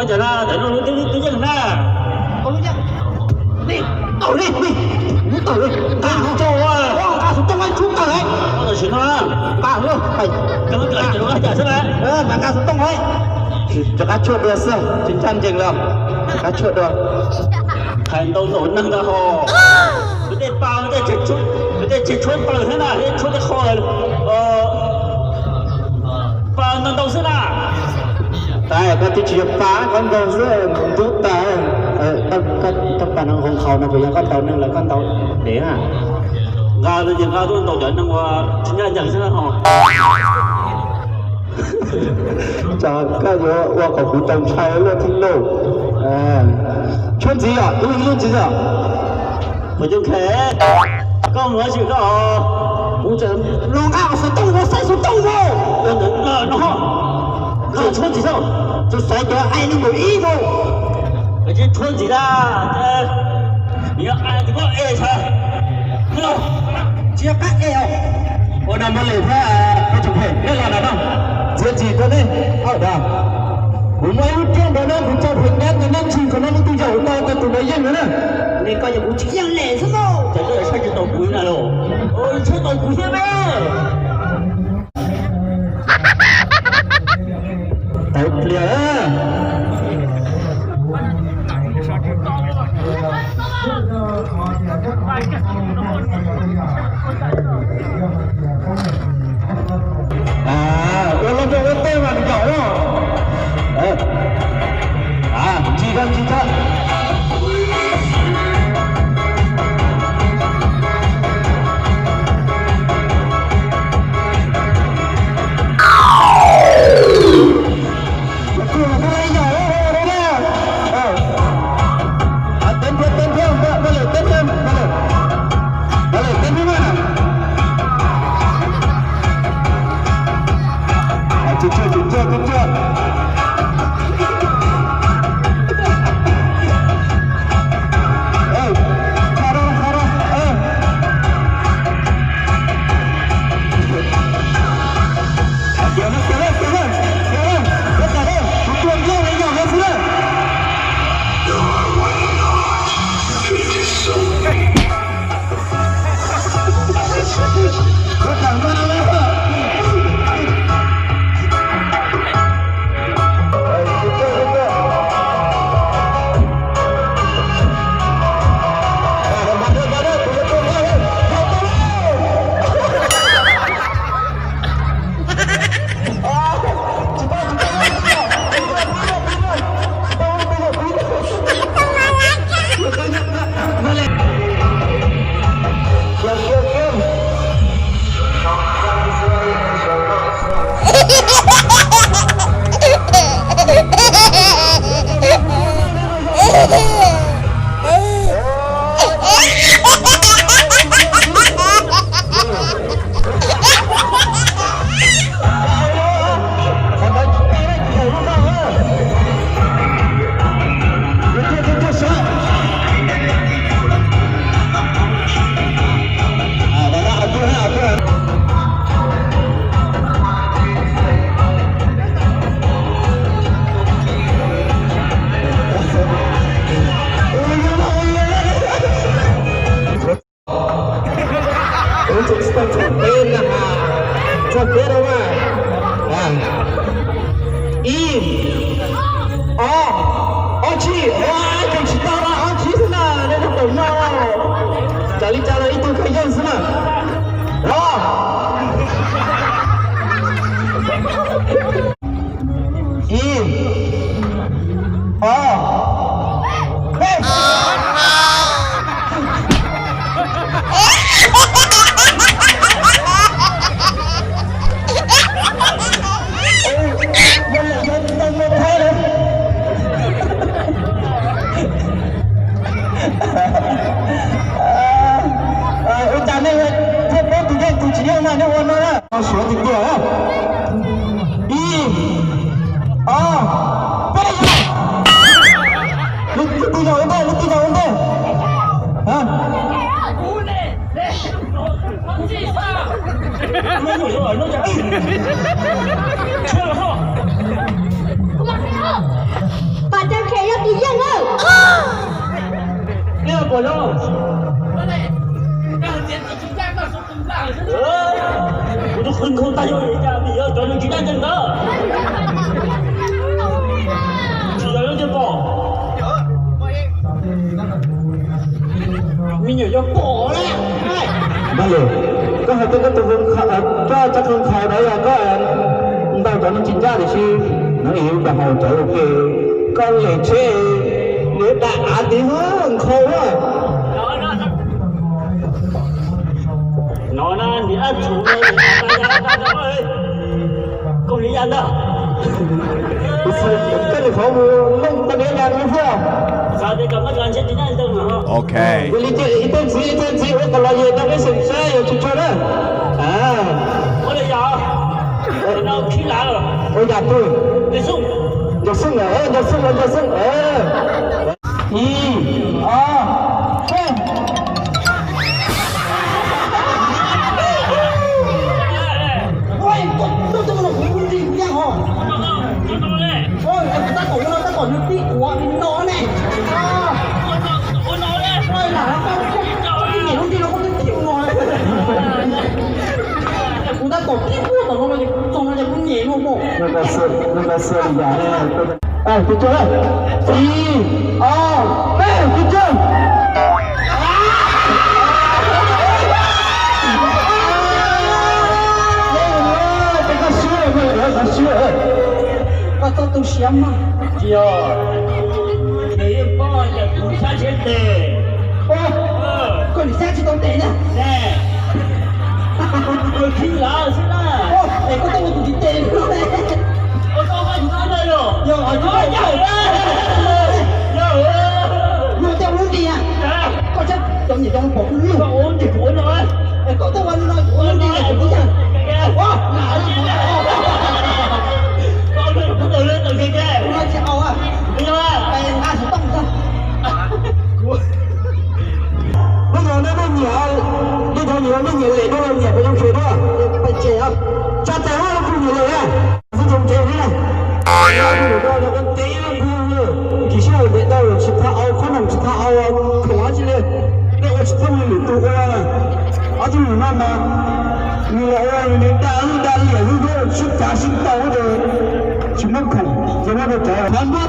Cov no, cov no lub twb yeej na. Tau li, tau li, tau li. Nqa xov tooj, nqa xov tooj, nqa xov tooj, nqa xov tooj. Nqa xov tooj, nqa xov tooj. Rov qab tshuaj dua xwb, tsis ncaj ncees los rov qab tshuaj dua. Hais ntau ntaus neeg ntag ho. Kuv tej pa, kuv tej tseg tshuab plaws thiab na, tej tshuab tej qho, pa ntau ntau xwb na. Tais, koj twb tsis yog pa, koj nkaug xwb, ntub tas. Koj pa no nqhau nqhau no puas yog koj ntaus neeg los koj ntaus dev na? Nqa no ces nqa tuaj ntaus cov neeg uas tsis ncaj ncees xwb na ho. Tsam koj yuav ua kom kuv tau ntshai luaj thiab lauj. Tshuab ntxiv os, ib leeg tshuab ntxiv os. Puas coob khe, koj mus ua tsis koj. Kuv tseem los nqa xov tooj mus, saib xov tooj mus. No, nqa tshuab ntxiv xwb. Tus xaiv cov ai li nkaus ib mus. Koj tsis tshuab ntxiv na, nws yog ai tus koj es sas. Tsis yog qab es os. Ua no Maj Lwm thiab Peb Tsoom Phem, nej los no no, txiav txim rau nej. Kuv muaj ib lub riam nrog nej, kuv tso phem nyab rau nej ntsis, qhov no muaj tus yaum tau rau tus no yeej no na. Nej koj yog kuv tsis yeej lem xwb lauj. Ces koj saib tsis tau kuv na los, saib tau kuv thiab me. Tawv plias. Ua lub ntuj ua tej mas nws yaum. Ntsis koj, ntsis koj. Txog peb rau mas. Ib, ob, ob tsib, ua, tsis tau los ob tsib xwb na, nej tau tawm no. Tsam li cas los ib tug khav yeej xwb na. Ob. Ib, ob, peb. Ua cas nej thiaj paub tus yeej tus tsis yeej na, nej ua no na. Suav tiag tiag. Ib, ob, peb, yog. Lub twg yog ua ntej, lub twg yog ua ntej. Tseem khem yog tus yeej na. Kuv tus qhwv nkaus tag yog li cas vim yog cov neeg tsis daj nceeg ntawd. Tsis yog leej twg pom. Me nyuam yog pom na. Dab Lis, koj hais tias koj tus, koj cov khoo khaus ntawd yog koj ntaus cov neeg tsis ncaj tiam sis nws yus pam haus cov ua ke, koj lem tsheb niam dam av tid nkhaus na. No na, niam ab tshum, koj li ya ntag. Koj nim qhov mus looj koj niam ya mus xwb. Xav tias kom koj cov ntshe tsis ncaj ntawd. Ok. Yog li ces ib teg ntxiv, ib teg ntxiv ua kom los yog tau peb xeem saib yog tsis tshua na. Ua li yog, no khib lav los. Ua yam twg? Ncaws xoo, ncaws xoo, ncaws xoo, ncaws xoo. Ib, ob, peb. Ua, kuv tab tom ua no tab tom nws tib quav li no ne. Ua no ne. Ua no ne. Ua no ne. Ua no ne. Koj twb nyem lub ntiag no koj twb tib ua no. Kuv tab tom tib quav tom no no ces txog no ces kuv nyem no pom. Tus tso, ib, ob, peb, tus tso. Koj txhob tu siab mog. Tsis yog, nws yeej paub tias kuv sab tsheb tes. Koj nim sab tsis tau tes na. Koj khib lav xwb na. Es koj twb ua tus tsis tes no. Yog, luag tej ua lub ntiag, koj saib cov niam cov pom kuv lug. Es koj twb ua li no, ua lub ntiag kuv twb yag. Kuv no tsis au, nqa xov tooj tag. Leej twg nej nyiam, leej twg nyiam, nej nyiam lem no los nyiam pes zoo khev na. Pes tsem, tsa tes hab, leej twg nyiam lem na. Xwb zoo tsev thiab na. Ua ua ntev lawm, chim siab hais tias tau tsis txhob au, khoom tsis txhob au, khoom dab tsi li, nej ua tsis txhob mus lwm tus ua. Ob tug nus no mas nws los ua nws daj lub daj liam xwb, sib cav sib ntaus ces tsis muaj khoom ces muab rau cov